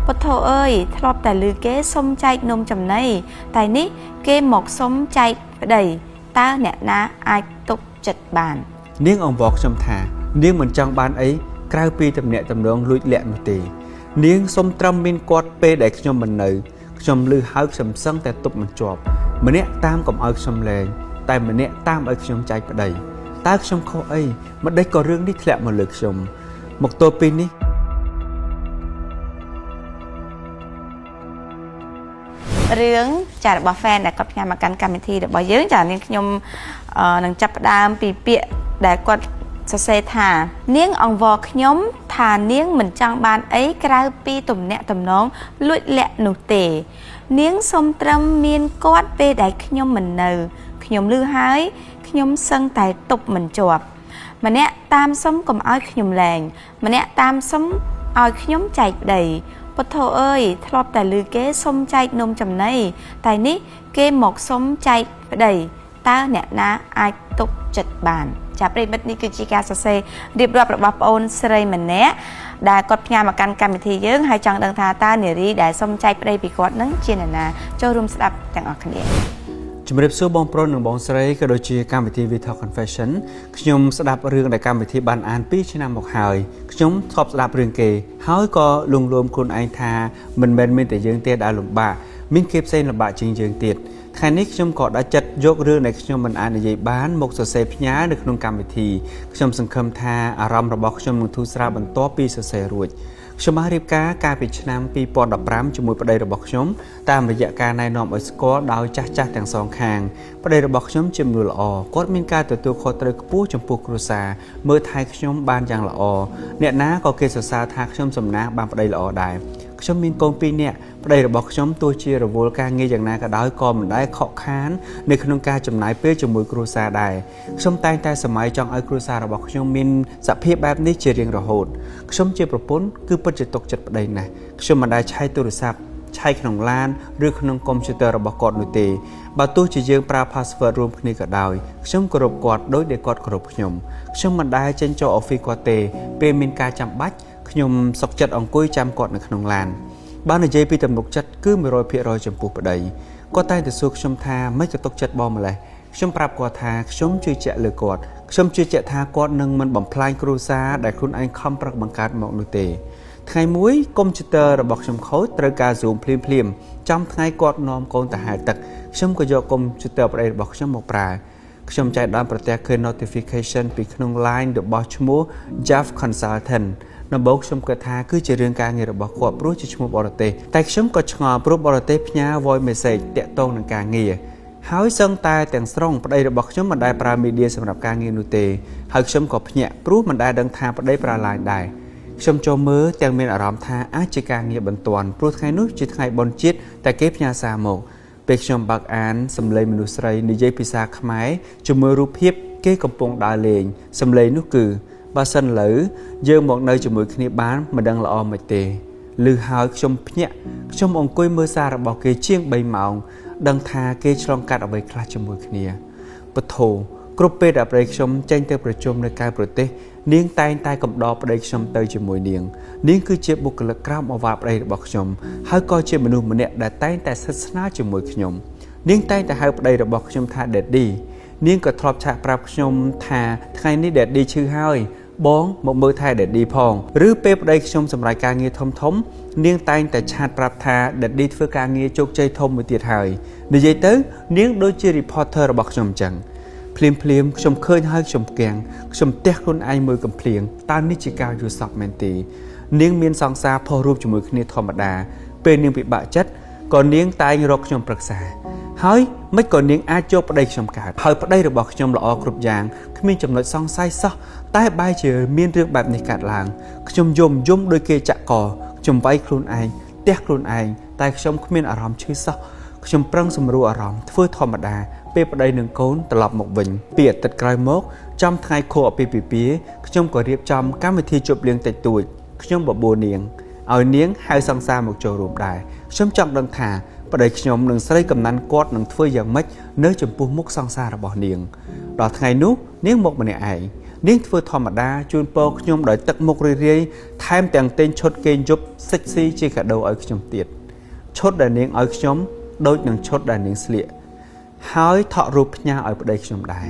ពុទ្ធោអើយធ្លាប់តែឮគេសុំចែកនំចំណីតែនេះគេមកសុំចែកប្តីតើអ្នកណាអាចទុកចិត្តបាន នាងអង្វរខ្ញុំថានាងមិនចង់បានអីក្រៅពីទំនាក់ទំនងលួចលាក់នោះទេនាងសុំត្រឹមមានគាត់ពេលដែលខ្ញុំមិននៅខ្ញុំឮហើយខ្ញុំសឹងតែទប់មិនជាប់ម្នាក់តាមកុំឲ្យខ្ញុំលែងតែម្នាក់តាមឲ្យខ្ញុំចែកប្តីតើខ្ញុំខុសអីម្ដេចក៏រឿងនេះធ្លាក់មកលើខ្ញុំមកទល់ពេលនេះ រឿងចារបស់ fan ដែលគាត់ផ្ញើមកកាន់កម្មវិធីរបស់យើងចានាងខ្ញុំនឹងចាប់ផ្ដើមពីពាក្យដែលគាត់សរសេរថានាងអង្វរខ្ញុំថានាងមិនចង់បានអីក្រៅពីទំនាក់ទំនងលួចលាក់នោះទេនាងសុំត្រឹមមានគាត់ពេលដែលខ្ញុំមិននៅខ្ញុំឮហើយខ្ញុំសឹងតែទប់មិនជាប់ម្នាក់តាមសុំកុំឲ្យខ្ញុំលែងម្នាក់តាមសុំឲ្យខ្ញុំចែកប្តីពុទ្ធោអើយធ្លាប់តែឮគេសុំចែកនំចំណីតែនេះគេមកសុំចែកប្តីតើអ្នកណាអាចទុកចិត្តបានចាប្រិយមិត្តនេះគឺជាការសរសេររៀបរាប់របស់ប្អូនស្រីម្នាក់ដែលគាត់ផ្ញើមកកាន់កម្មវិធីយើងហើយចង់ដឹងថាតើនារីដែលសុំចែកប្តីពីគាត់នឹងជានរណាចូលរួមស្ដាប់ទាំងអស់គ្នា ជំរាបសួរបងប្រុសនិងបងស្រីក៏ដូចជាកម្មវិធី We Talk Confession ខ្ញុំស្ដាប់រឿងដែលកម្មវិធីបានអាន2ឆ្នាំមកហើយខ្ញុំធ្លាប់ស្ដាប់រឿងគេហើយក៏លួងលោមខ្លួនឯងថាមិនមែនមានតែយើងទេដែលលំបាកមានគេផ្សេងលំបាកជាងយើងទៀតថ្ងៃនេះខ្ញុំក៏ដាក់ចិត្តយករឿងដែលខ្ញុំមិនអាចនិយាយបានមកសរសេរផ្ញើនៅក្នុងកម្មវិធីខ្ញុំសង្ឃឹមថាអារម្មណ៍របស់ខ្ញុំនឹងធូរស្រាលបន្ទាប់ពីសរសេររួចខ្ញុំបានរៀបការកាលពីឆ្នាំ2015ជាមួយប្តីរបស់ខ្ញុំតាមរយៈការណែនាំឲ្យស្គាល់ដោយចាស់ៗទាំងសងខាងប្តីរបស់ខ្ញុំជាមនុស្សល្អគាត់មានការទទួលខុសត្រូវខ្ពស់ចំពោះគ្រួសារមើលថែខ្ញុំបានយ៉ាងល្អអ្នកណាក៏គេសរសើរថាខ្ញុំសំណាងបានប្តីល្អដែរខ្ញុំមានកូន2នាក់ប្តីរបស់ខ្ញុំទោះជារវល់ការងារយ៉ាងណាក៏ដោយក៏មិនដែលខកខាននៅក្នុងការចំណាយពេលជាមួយគ្រួសារដែរខ្ញុំតែងតែសម័យចង់ឲ្យគ្រួសាររបស់ខ្ញុំមានសភាពបែបនេះជារៀងរហូតខ្ញុំជាប្រពន្ធគឺពិតជាទុកចិត្តប្តីណាស់ខ្ញុំមិនដែលឆែកទូរស័ព្ទឆែកក្នុងឡានឬក្នុងកុំព្យូទ័ររបស់គាត់នោះទេបើទោះជាយើងប្រើ password រួមគ្នាក៏ដោយខ្ញុំគោរពគាត់ដូចដែលគាត់គោរពខ្ញុំខ្ញុំមិនដែលចេញចូល office គាត់ទេពេលមានការចាំបាច់ខ្ញុំសុខចិត្តអង្គុយចាំគាត់នៅក្នុងឡានបើនិយាយពីទំនុកចិត្តគឺ 100% ចំពោះប្តីគាត់តែងតែសួរខ្ញុំថាមិនក៏ទុកចិត្តបងម្លេះខ្ញុំប្រាប់គាត់ថាខ្ញុំជឿជាក់លើគាត់ខ្ញុំជឿជាក់ថាគាត់នឹងមិនបំផ្លាញគ្រួសារដែលខ្លួនឯងខំប្រឹងបង្កើតមកនោះទេថ្ងៃមួយកុំព្យូទ័ររបស់ខ្ញុំខូចត្រូវការ Zoom ភ្លាមៗចំថ្ងៃគាត់នាំកូនទៅហែលទឹកខ្ញុំក៏យកកុំព្យូទ័រប្តីរបស់ខ្ញុំមកប្រើខ្ញុំចែកដើមប្រទះឃើញ notification ពីក្នុង line របស់ឈ្មោះ Jeff Consultant ដំបូងខ្ញុំគិតថាគឺជារឿងការងាររបស់គាត់ព្រោះជាឈ្មោះបរទេសតែខ្ញុំក៏ឆ្ងល់ព្រោះបរទេសផ្ញើ voice message តាក់ទងនឹងការងារហើយសឹងតែទាំងស្រុងប្តីរបស់ខ្ញុំមិនដែលប្រើ media សម្រាប់ការងារនោះទេហើយខ្ញុំក៏ភ្ញាក់ព្រោះមិនដែលដឹងថាប្តីប្រើ line ដែរខ្ញុំចូលមើលទាំងមានអារម្មណ៍ថាអាចជាការងារបន្ទាន់ព្រោះថ្ងៃនោះជាថ្ងៃបុណ្យជាតិតែគេផ្ញើសារមកពេលខ្ញុំបើកអានសម្លេងមនុស្សស្រីនិយាយភាសាខ្មែរជាមួយរូបភាពគេកំពុងដើរលេងសម្លេងនោះគឺបើសិនលើយើងមកនៅជាមួយគ្នាបានមិនដឹងល្អមិនទេឮហើយខ្ញុំភ្ញាក់ខ្ញុំអង្គុយមើលសាររបស់គេជាង3ម៉ោងដឹងថាគេឆ្លងកាត់អ្វីខ្លះជាមួយគ្នាពធោគ្រប់ពេលដែលប្តីខ្ញុំចេញទៅប្រជុំនៅក្រៅប្រទេសនាងតែងតែកំដរប្តីខ្ញុំទៅជាមួយនាងនាងគឺជាបុគ្គលិកក្រោមឱវាទប្តីរបស់ខ្ញុំហើយក៏ជាមនុស្សម្នាក់ដែលតែងតែស្និទ្ធស្នាលជាមួយខ្ញុំនាងតែងតែហៅប្តីរបស់ខ្ញុំថា Daddy នាងក៏ធ្លាប់ឆាកប្រាប់ខ្ញុំថាថ្ងៃនេះ Daddy ឈឺហើយបងមកមើលថែ Daddy ផងឬពេលប្តីខ្ញុំសម្រេចការងារធំៗនាងតែងតែឆាតប្រាប់ថា Daddy ធ្វើការងារជោគជ័យធំមួយទៀតហើយនិយាយទៅនាងដូចជា reporter របស់ខ្ញុំអញ្ចឹងភ្លាមៗខ្ញុំឃើញហើយខ្ញុំគាំងខ្ញុំទះខ្លួនឯងមួយកំភ្លៀងតើនេះជាការយល់សប្តិមែនទេនាងមានសង្សារផុសរូបជាមួយគ្នាធម្មតាពេលនាងពិបាកចិត្តក៏នាងតែងរកខ្ញុំប្រឹក្សាហើយមិនក៏នាងអាចយកប្តីខ្ញុំកើតហើយប្តីរបស់ខ្ញុំល្អគ្រប់យ៉ាងគ្មានចំណុចសង្ស័យសោះតែបែរជាមានរឿងបែបនេះកើតឡើងខ្ញុំយំដូចគេចាក់កខ្ញុំវាយខ្លួនឯងទះខ្លួនឯងតែខ្ញុំគ្មានអារម្មណ៍ឈឺសោះខ្ញុំប្រឹងសម្រួលអារម្មណ៍ធ្វើធម្មតាពេលប្តីនិងកូនត្រឡប់មកវិញពីអាទិត្យក្រោយមកចំថ្ងៃខួបអាពាហ៍ពិពាហ៍ខ្ញុំក៏រៀបចំកម្មវិធីជប់លៀងតិចតួចខ្ញុំបបួលនាងឲ្យនាងហៅសង្សារមកចូលរួមដែរខ្ញុំចង់ដឹងថាប្តីខ្ញុំនិងស្រីកំណាន់គាត់នឹងធ្វើយ៉ាងម៉េចនៅចំពោះមុខសង្សាររបស់នាងដល់ថ្ងៃនោះនាងមកម្នាក់ឯង នាងធ្វើធម្មតាជូនពរខ្ញុំដោយទឹកមុខរីករាយថែមទាំងទិញឈុតគេងយប់សិចស៊ីជាកាដូឲ្យខ្ញុំទៀតឈុតដែលនាងឲ្យខ្ញុំដូចនឹងឈុតដែលនាងស្លៀកហើយថក់រូបផ្ញើឲ្យប្តីខ្ញុំដែរ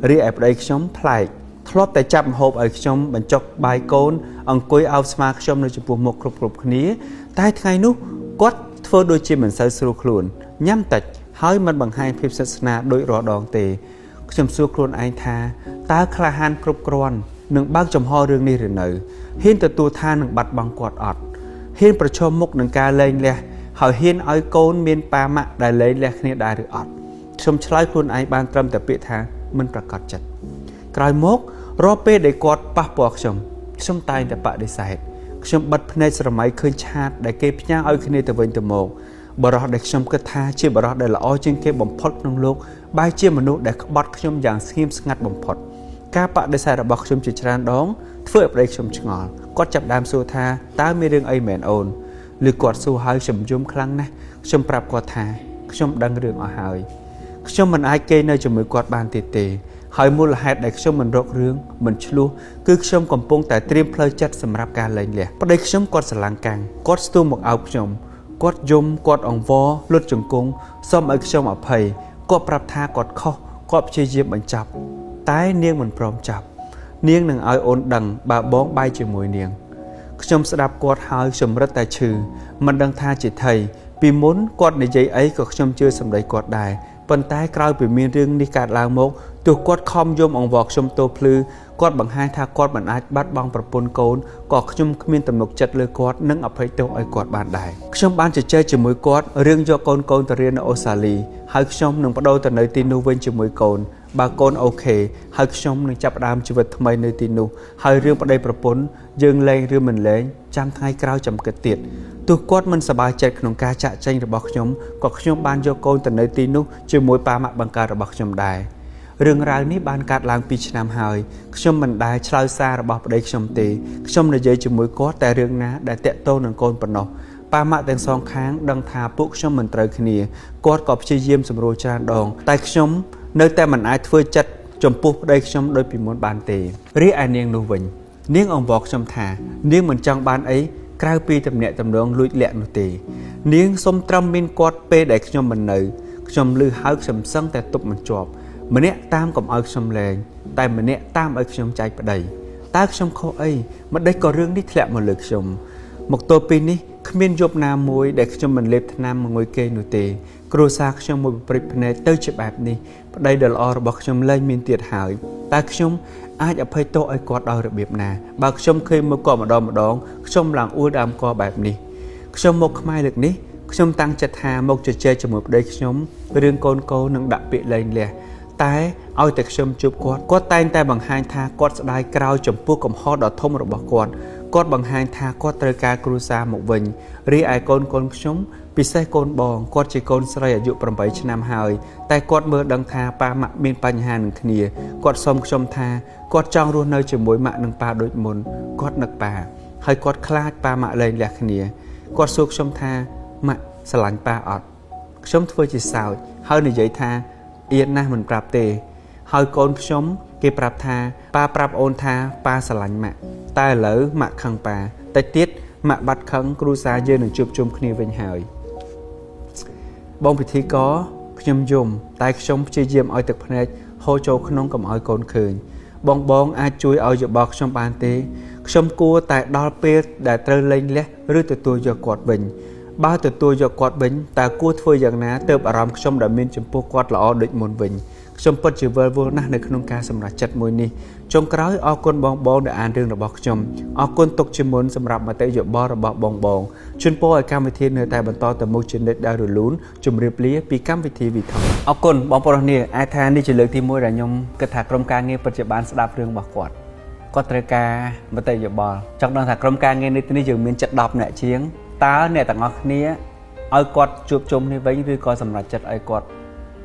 រីឯប្តីខ្ញុំប្លែកធ្លាប់តែចាប់ម្ហូបឲ្យខ្ញុំបញ្ចុកបាយកូនអង្គុយអោបស្មាខ្ញុំនៅចំពោះមុខគ្រប់គ្នាតែថ្ងៃនោះគាត់ធ្វើដូចជាមិនសូវស្រួលខ្លួនញ៉ាំតិចហើយមិនបង្ហាញភាពស្និទ្ធស្នាលដោយរាល់ដងទេខ្ញុំសួរខ្លួនឯងថាតើក្លាហានគ្រប់គ្រាន់នឹងបើកចំហរឿងនេះឬនៅហ៊ានទទួលថានឹងបាត់បង់គាត់អត់ហ៊ានប្រឈមមុខនឹងការលែងលះហើយហ៊ានឲ្យកូនមានប៉ាម៉ាក់ដែលលែងលះគ្នាដែរឬអត់ខ្ញុំឆ្លើយខ្លួនឯងបានត្រឹមតែពាក្យថាមិនប្រកាសចិត្តក្រោយមករាល់ពេលដែលគាត់ប៉ះពាល់ខ្ញុំខ្ញុំតែងតែបដិសេធខ្ញុំបិទភ្នែកស្រមៃឃើញឆាតដែលគេផ្ញើឲ្យគ្នាទៅវិញទៅមកបរិះដែលខ្ញុំគិតថាជាបរិះដែលល្អជាងគេបំផុតក្នុងលោកបែរជាមនុស្សដែលក្បត់ខ្ញុំយ៉ាងស្ងៀមស្ងាត់បំផុតការបដិសេធរបស់ខ្ញុំជាច្រើនដងធ្វើឲ្យប្តីខ្ញុំឆ្ងល់គាត់ចាប់ដើមសួរថាតើមានរឿងអីមែនអូនឬគាត់សួរហើយខ្ញុំយំខ្លាំងណាស់ខ្ញុំប្រាប់គាត់ថាខ្ញុំដឹងរឿងអស់ហើយខ្ញុំមិនអាចគេងនៅជាមួយគាត់បានទៀតទេហើយមូលហេតុដែលខ្ញុំមិនរករឿងមិនឆ្លោះគឺខ្ញុំកំពុងតែត្រៀមផ្លូវចិត្តសម្រាប់ការលែងលះប្តីខ្ញុំគាត់ស្រឡាញ់កាំងគាត់ស្ទូមកអោបខ្ញុំគាត់យំគាត់អង្វរលុតជង្គង់សូមឲ្យខ្ញុំអភ័យគាត់ប្រាប់ថាគាត់ខុសគាត់ព្យាយាមបញ្ចប់តែនាងមិនព្រមចាប់នាងនឹងឲ្យអូនដឹងបើបងបាយជាមួយនាងខ្ញុំស្ដាប់គាត់ហើយខ្ញុំរឹតតែឈឺមិនដឹងថាជាថៃពីមុនគាត់និយាយអីក៏ខ្ញុំជឿសម្ដីគាត់ដែរប៉ុន្តែក្រោយពីមានរឿងនេះកើតឡើងមកទោះគាត់ខំយំអង្វរខ្ញុំទោភ្លឺគាត់បង្ហាញថាគាត់មិនអាចបាត់បង់ប្រពន្ធកូនក៏ខ្ញុំគ្មានទំនុកចិត្តលើគាត់និងអភ័យទោសឲ្យគាត់បានដែរខ្ញុំបានជជែកជាមួយគាត់រឿងយកកូនទៅរៀននៅអូស្ត្រាលីហើយខ្ញុំនឹងប្ដូរទៅនៅទីនោះវិញជាមួយកូនបើកូនអូខេហើយខ្ញុំនឹងចាប់ផ្ដើមជីវិតថ្មីនៅទីនោះហើយរឿងប្តីប្រពន្ធយើងលែងឬមិនលែងចាំថ្ងៃក្រោយចាំគិតទៀតទោះគាត់មិនសប្បាយចិត្តក្នុងការចាក់ចែងរបស់ខ្ញុំក៏ខ្ញុំបានយកកូនទៅនៅទីនោះជាមួយប៉ាម៉ាក់បង្កើតរបស់ខ្ញុំដែររឿងរ៉ាវនេះបានកើតឡើង2ឆ្នាំហើយខ្ញុំមិនដែលឆ្លើយសាររបស់ប្តីខ្ញុំទេខ្ញុំនិយាយជាមួយគាត់តែរឿងណាដែលតាក់ទងនឹងកូនប៉ុណ្ណោះប៉ាម៉ាក់ទាំងសងខាងដឹងថាពួកខ្ញុំមិនត្រូវគ្នាគាត់ក៏ព្យាយាមសម្រួលច្រើនដងតែខ្ញុំនៅតែមិនអាចធ្វើចិត្តចំពោះប្តីខ្ញុំដោយពីមុនបានទេរីឯនាងនោះវិញនាងអង្វរខ្ញុំថានាងមិនចង់បានអីក្រៅពីទំនាក់ទំនងលួចលាក់នោះទេនាងសុំត្រឹមមានគាត់ពេលដែលខ្ញុំមិននៅខ្ញុំឮហើយខ្ញុំសឹងតែទប់មិនជាប់ម្នាក់តាមកុំឲ្យខ្ញុំលែងតែម្នាក់តាមឲ្យខ្ញុំចែកប្តីតើខ្ញុំខុសអីម្ដេចក៏រឿងនេះធ្លាក់មកលើខ្ញុំមកទល់ពេលនេះគ្មានយប់ណាមួយដែលខ្ញុំមិនលេបថ្នាំងុយគេនោះទេគ្រួសារខ្ញុំមួយប្រព្រឹត្តភ្នែកទៅជាបែបនេះប្តីដ៏ល្អរបស់ខ្ញុំលែងមានទៀតហើយតើខ្ញុំអាចអភ័យទោសឲ្យគាត់ដោយរបៀបណាបើខ្ញុំឃើញមកគាត់ម្ដងម្ដងខ្ញុំឡើងអួលដើមកបែបនេះខ្ញុំមកខ្មែរលើកនេះខ្ញុំតាំងចិត្តថាមកជជែកជាមួយប្តីខ្ញុំរឿងកូននឹងដាក់ពាក្យលែងលះតែឲ្យតែខ្ញុំជួបគាត់គាត់តែងតែបង្ហាញថាគាត់ស្ដាយក្រោយចំពោះកំហុសដ៏ធំរបស់គាត់គាត់បង្ហាញថាគាត់ត្រូវការគ្រួសារមកវិញរីឯកូនខ្ញុំពិសេសកូនបងគាត់ជាកូនស្រីអាយុ8ឆ្នាំហើយតែគាត់មើលដឹងថាប៉ាម៉ាក់មានបញ្ហានឹងគ្នាគាត់សុំខ្ញុំថាគាត់ចង់រស់នៅជាមួយម៉ាក់និងប៉ាដូចមុនគាត់នឹកប៉ាហើយគាត់ខ្លាចប៉ាម៉ាក់លែងលះគ្នាគាត់សួរខ្ញុំថាម៉ាក់ស្រឡាញ់ប៉ាអត់ខ្ញុំធ្វើជាសើចហើយនិយាយថាអៀនណាស់មិនប្រាប់ទេហើយកូនខ្ញុំគេប្រាប់ថាប៉ាប្រាប់អូនថាប៉ាស្រឡាញ់ម៉ាក់តែឥឡូវម៉ាក់ខឹងប៉ាតិចទៀតម៉ាក់បាត់ខឹងគ្រួសារយើងនឹងជួបជុំគ្នាវិញហើយបងពិធីករខ្ញុំយំតែខ្ញុំព្យាយាមឲ្យទឹកភ្នែកហូរចូលក្នុងកុំឲ្យកូនឃើញបងអាចជួយឲ្យយោបល់ខ្ញុំបានទេខ្ញុំគួរតែដល់ពេលដែលត្រូវលែងលះឬទទួលយកគាត់វិញបើទទួលយកគាត់វិញតើគួរធ្វើយ៉ាងណាទើបអារម្មណ៍ខ្ញុំដែលមានចំពោះគាត់ល្អដូចមុនវិញខ្ញុំពិតជាវិលវល់ណាស់នៅក្នុងការសម្រេចចិត្តមួយនេះចុងក្រោយអរគុណបងដែលអានរឿងរបស់ខ្ញុំអរគុណទុកជាមុនសម្រាប់មតិយោបល់របស់បងជូនពរឲ្យកម្មវិធីនៅតែបន្តទៅមុខជានិច្ចដោយរលូនជម្រាបលាពីកម្មវិធីវីថុអរគុណបងប្អូនគ្នាអាចថានេះជាលើកទី1ដែលខ្ញុំគិតថាក្រុមការងារពិតជាបានស្ដាប់រឿងរបស់គាត់គាត់ត្រូវការមតិយោបល់ចង់ដឹងថាក្រុមការងារនេះទីនេះយើងមានចិត្ត10នាក់ជាងតើអ្នកទាំងអស់គ្នាឲ្យគាត់ជួបជុំនេះវិញឬក៏សម្រេចចិត្តឲ្យគាត់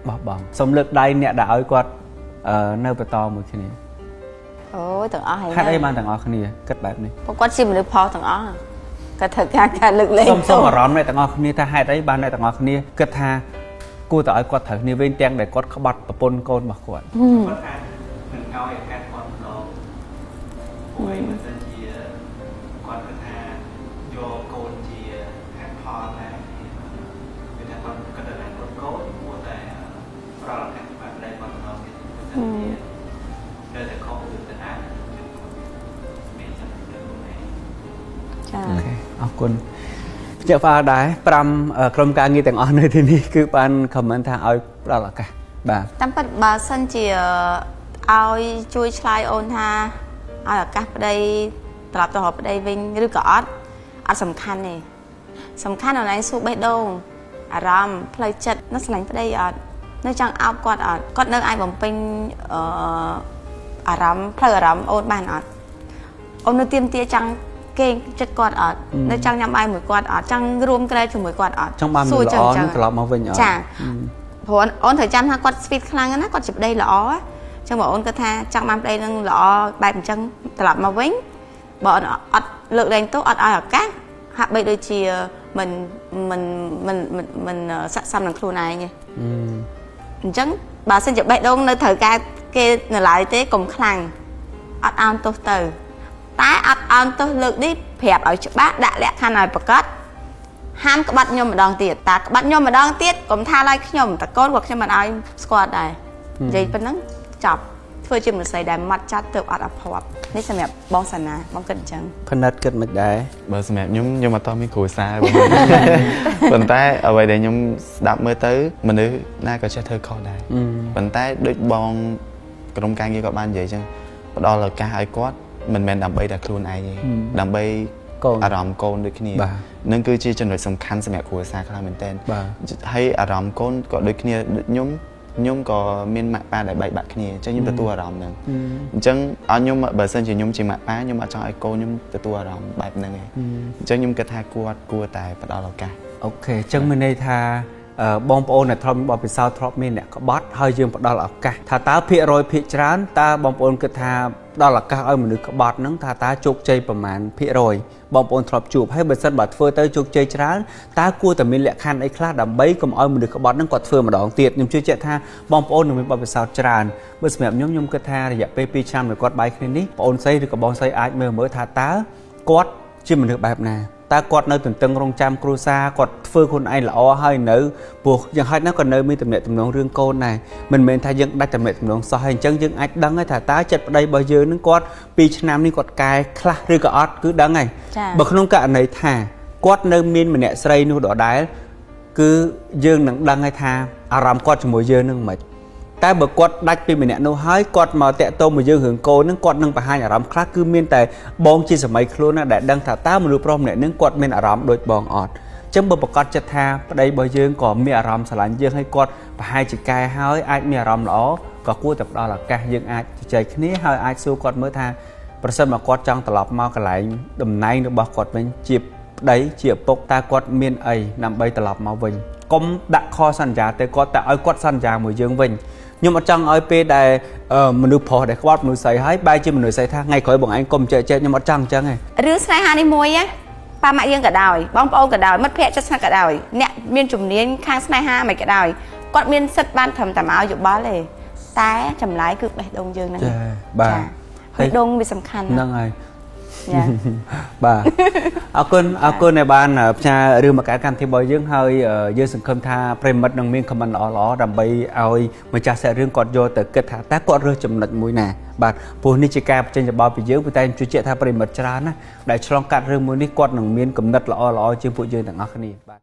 បោះបង់សូមលើកដៃអ្នកដែលឲ្យគាត់នៅបន្តមួយគ្នាអូយទាំងអស់ហើយហេតុអីបានទាំងអស់គ្នាគិតបែបនេះពួកគាត់ជាមនុស្សផុសទាំងអស់គាត់ត្រូវការការលើកលែងសូមអារម្មណ៍អ្នកទាំងអស់គ្នាថាហេតុអីបានអ្នកទាំងអស់គ្នាគិតថាគួរតែឲ្យគាត់ត្រូវគ្នាវិញទាំងដែលគាត់ក្បត់ប្រពន្ធកូនរបស់គាត់គាត់ថានឹងឲ្យឱកាសគាត់ម្ដង ព្រោះឯងបើសិនជាគាត់គិតថាយកកូនជាហេតុផលដែរវាថាគាត់គិតតែកូនកូនគួរតែផ្ដល់ឱកាសបែបដែរគាត់ម្ដងទៀតបើសិនជានៅតែខុសឬទៅណាចឹងគាត់មានសិទ្ធិទៅខ្លួនឯង ចា OK អរគុណភ្ញាក់ផ្អើលដែរ5ក្រុមការងារទាំងអស់នៅទីនេះគឺបាន comment ថាឲ្យផ្ដល់ឱកាសបាទ តាមពិតបើសិនជាឲ្យជួយឆ្លើយអូនថាឲ្យឱកាសប្តីត្រឡប់ទៅរកប្តីវិញឬក៏អត់អត់សំខាន់ទេសំខាន់អូនឯងសួរបេះដូងអារម្មណ៍ផ្លូវចិត្តនៅស្រឡាញ់ប្តីអត់នៅចង់អោបគាត់អត់គាត់នៅអាចបំពេញអឺអារម្មណ៍ផ្លូវអារម្មណ៍អូនបានអត់អូននៅទៀមទាចង់គេងចិត្តគាត់អត់នៅចង់ញ៉ាំបាយមួយគាត់អត់ចង់រួមក្រែជាមួយគាត់អត់ ចង់បានមនុស្សល្អនឹងត្រឡប់មកវិញអត់ ចាព្រោះអូនត្រូវចាំថាគាត់ sweet ខ្លាំងណាស់គាត់ជាប្តីល្អអញ្ចឹងបើអូនគិតថាចង់បានប្តីនឹងល្អបែបអញ្ចឹងត្រឡប់មកវិញបើអូនអត់លើកលែងទោសអត់ឲ្យឱកាសហាក់បីដូចជាមិនមិនមិនមិនមិនស័ក្តិសមនឹងខ្លួនឯងទេអញ្ចឹងបើសិនជាបេះដូងនៅត្រូវការគេនៅឡើយទេកុំខ្លាំងអត់អោនទោសទៅតែអត់អោនទោសលើកនេះប្រាប់ឲ្យច្បាស់ដាក់លក្ខខណ្ឌឲ្យប្រកាសហាមក្បាត់ខ្ញុំម្ដងទៀតតាក្បាត់ខ្ញុំម្ដងទៀតកុំថាឡើយខ្ញុំតកូនក៏ខ្ញុំមិនឲ្យស្គាល់ដែរនិយាយប៉ុណ្ណឹងចប់ធ្វើជាមនុស្សស្រីដែលម៉ត់ចត់ទៅអត់អភ័ព្វនេះសម្រាប់បងសាណាបងគិតអញ្ចឹង ផនិតគិតមិនដែរ បើសម្រាប់ខ្ញុំខ្ញុំអត់តមានគ្រួសារបងប៉ុន្តែអ្វីដែលខ្ញុំស្ដាប់មើលទៅមនុស្សណាក៏ចេះធ្វើខុសដែរប៉ុន្តែដូចបងក្រុមការងារគាត់បាននិយាយអញ្ចឹងផ្ដល់ឱកាសឲ្យគាត់មិនមែនដើម្បីតែខ្លួនឯងទេដើម្បី កូន អារម្មណ៍កូនដូចគ្នា បាទ នឹងគឺជាចំណុចសំខាន់សម្រាប់គ្រួសារខ្លះមែនទែន បាទ ហើយអារម្មណ៍កូនក៏ដូចគ្នាដូចខ្ញុំខ្ញុំក៏មានម៉ាក់ប៉ាដែលបែកបាក់គ្នាអញ្ចឹងខ្ញុំទទួលអារម្មណ៍ហ្នឹងអញ្ចឹងឲ្យខ្ញុំបើសិនជាខ្ញុំជាម៉ាក់ប៉ាខ្ញុំអត់ចង់ឲ្យកូនខ្ញុំទទួលអារម្មណ៍បែបហ្នឹងទេអញ្ចឹងខ្ញុំគិតថាគាត់គួរតែផ្ដល់ឱកាស OK អញ្ចឹងមានន័យថាបងប្អូនដែលធ្លាប់មានបទពិសោធន៍ធ្លាប់មានអ្នកក្បត់ហើយយើងផ្ដល់ឱកាសថាតើភាគរយភាគច្រើនតើបងប្អូនគិតថាផ្ដល់ឱកាសឲ្យមនុស្សក្បត់ហ្នឹងថាតើជោគជ័យប្រមាណភាគរយបងប្អូនធ្លាប់ជួបហើយបើសិនបើធ្វើទៅជោគជ័យច្រើនតើគួរតែមានលក្ខខណ្ឌអីខ្លះដើម្បីកុំឲ្យមនុស្សក្បត់ហ្នឹងគាត់ធ្វើម្ដងទៀតខ្ញុំជឿជាក់ថាបងប្អូននឹងមានបទពិសោធន៍ច្រើនបើសម្រាប់ខ្ញុំខ្ញុំគិតថារយៈពេល2ឆ្នាំដែលគាត់បែកគ្នានេះបងប្អូនស្រីឬក៏បងស្រីអាចមើលមើលថាតើគាត់ជាមនុស្សបែបណាតើគាត់នៅទន្ទឹងរង់ចាំគ្រួសារគាត់ធ្វើខ្លួនឯងល្អហើយនៅព្រោះយ៉ាងហោចណាស់ក៏នៅមានទំនាក់ទំនងរឿងកូនដែរមិនមែនថាយើងដាច់ទំនាក់ទំនងសោះហើយអញ្ចឹងយើងអាចដឹងហើយថាតើចិត្តប្តីរបស់យើងនឹងគាត់2ឆ្នាំនេះគាត់កែខ្លះឬក៏អត់គឺដឹងហើយ ចា បើក្នុងករណីថាគាត់នៅមានម្នាក់ស្រីនោះដដែលគឺយើងនឹងដឹងហើយថាអារម្មណ៍គាត់ជាមួយយើងនឹងមិនតែបើគាត់ដាច់ពីម្នាក់នោះហើយគាត់មកតាក់ទងមកយើងរឿងកូននឹងគាត់នឹងបង្ហាញអារម្មណ៍ខ្លះគឺមានតែបងជាសម័យខ្លួនណាដែលដឹងថាតើមនុស្សប្រុសម្នាក់នឹងគាត់មានអារម្មណ៍ដូចបងអត់អញ្ចឹងបើប្រកាសចិត្តថាប្តីរបស់យើងក៏មានអារម្មណ៍ស្រឡាញ់យើងហើយគាត់ប្រហែលជាកែហើយអាចមានអារម្មណ៍ល្អក៏គួរតែផ្ដល់ឱកាសយើងអាចជជែកគ្នាហើយអាចសួរគាត់មើលថាប្រសិនបើគាត់ចង់ត្រឡប់មកកន្លែងតំណែងរបស់គាត់វិញជាប្តីជាឪពុកតើគាត់មានអីដើម្បីត្រឡប់មកវិញកុំដាក់ខសន្យាទៅគាត់តែឲ្យគាត់សន្យាមួយយើងវិញខ្ញុំអត់ចង់ឲ្យពេលដែលមនុស្សប្រុសដែលក្បត់មនុស្សស្រីហើយបែរជាមនុស្សស្រីថាថ្ងៃក្រោយបងឯងកុំចេះចេះខ្ញុំអត់ចង់អញ្ចឹងទេ រឿងស្នេហានេះមួយណាប៉ាម៉ាក់យើងក៏ដោយបងប្អូនក៏ដោយមិត្តភ័ក្តិជិតស្និទ្ធក៏ដោយអ្នកមានជំនាញខាងស្នេហាមិនក៏ដោយគាត់មានសិទ្ធិបានត្រឹមតែមកឲ្យយោបល់ទេតែចម្លើយគឺបេះដូងយើងហ្នឹង ចាបាទ បេះដូងវាសំខាន់ណាស់ ហ្នឹងហើយ ចា បាទអរគុណអរគុណដែលបានផ្ញើរឿងមកកាន់កម្មវិធីរបស់យើងហើយយើងសង្ឃឹមថាប្រិយមិត្តនឹងមាន comment ល្អៗដើម្បីឲ្យម្ចាស់សាច់រឿងគាត់យកទៅគិតថាតើគាត់រើសចំណុចមួយណាបាទព្រោះនេះជាការបញ្ចេញយោបល់ពីយើងប៉ុន្តែខ្ញុំជឿជាក់ថាប្រិយមិត្តច្រើនណាស់ដែលឆ្លងកាត់រឿងមួយនេះគាត់នឹងមានគំនិតល្អៗជាងពួកយើងទាំងអស់គ្នាបាទ